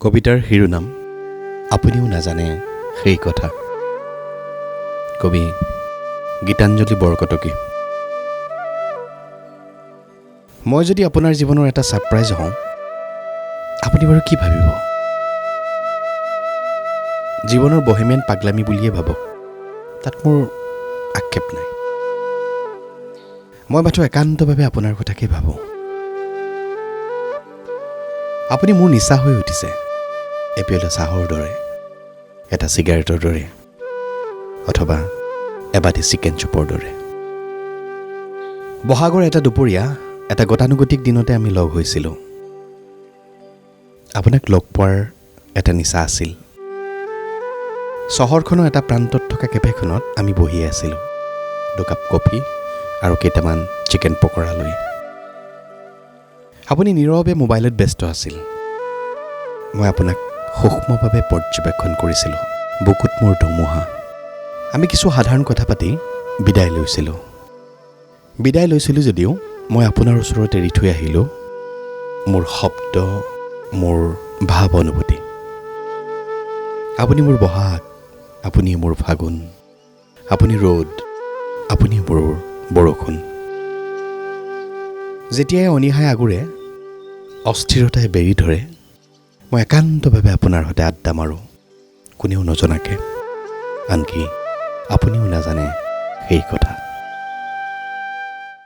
কবিতাৰ শিৰোনাম আপুনিও নাজানে সেই কথা। কবি গীতাঞ্জলি বৰকটকী। মই যদি আপোনাৰ জীৱনৰ এটা ছাৰপ্ৰাইজ হওঁ, আপুনি বাৰু কি ভাবিব? জীৱনৰ বহেমিয়ান পাগলামি বুলিয়ে ভাবক, তাত মোৰ আক্ষেপ নাই। মই মাথো একান্তভাৱে আপোনাৰ কথাকে ভাবোঁ। আপুনি মোৰ নিচা হৈ উঠিছে, এপিয়লা চাহৰ দৰে, এটা চিগাৰেটৰ দৰে, অথবা এবাটি চিকেন চুপৰ দৰে। বহাগৰ এটা দুপৰীয়া, এটা গতানুগতিক দিনতে আমি লগ হৈছিলোঁ। আপোনাক লগ পোৱাৰ এটা নিচা আছিল। চহৰখনৰ এটা প্ৰান্তত থকা কেফেখনত আমি বহি আছিলোঁ, দুকাপ কফি আৰু কেইটামান চিকেন পকৰা লৈ। আপুনি নীৰৱে মোবাইলত ব্যস্ত আছিল। মই আপোনাক সূক্ষ্মভাৱে পৰ্যবেক্ষণ কৰিছিলোঁ। বুকুত মোৰ ধুমুহা। আমি কিছু সাধাৰণ কথা পাতি বিদায় লৈছিলোঁ। বিদায় লৈছিলোঁ যদিও মই আপোনাৰ ওচৰত এৰি থৈ আহিলোঁ মোৰ শব্দ, মোৰ ভাৱ অনুভূতি। আপুনি মোৰ বহাগ, আপুনি মোৰ ফাগুন, আপুনি ৰ'দ, আপুনি মোৰ বৰষুণ। যেতিয়াই অনীহাই আগুৰে, অস্থিৰতাই বেৰি ধৰে, মই একান্তভাৱে আপোনাৰ সৈতে আড্ডা মাৰোঁ, কোনেও নজনাকৈ, আনকি আপুনিও নাজানে সেই কথা।